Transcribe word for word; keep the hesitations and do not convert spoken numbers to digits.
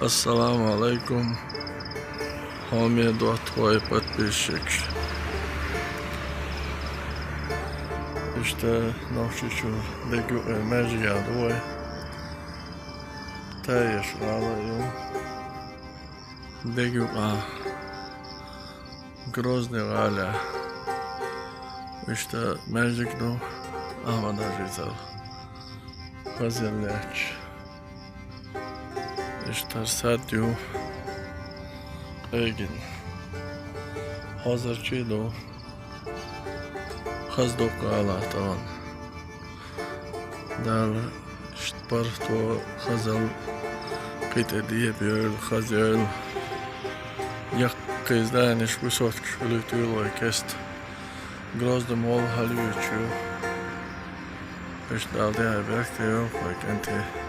Ассаламу Ӏалайкум, хьоме доттагӀий, подписчикаш. Иштта Нохчийчуьра дега юкъе маьждиг ду вай. Таеш гӀала ю. Дега юкъа Грозный гӀала. Иштта маьждиг ду Ахьмад-Хьажийцара хаза лаьтташ. Иштта сад ю къегина. Хозарчий ду. Хаза дукха гӀала тахана. Дала иштта паргӀато, хазал кхы тӀе дебайойла, хаза йойла. Яккхий зданеш, высоткаш хилийтийла вай кеста. Грозный молла хьалъюьйтуш ю. Иштта Дала дехьа беркате йойла вай кӀентий.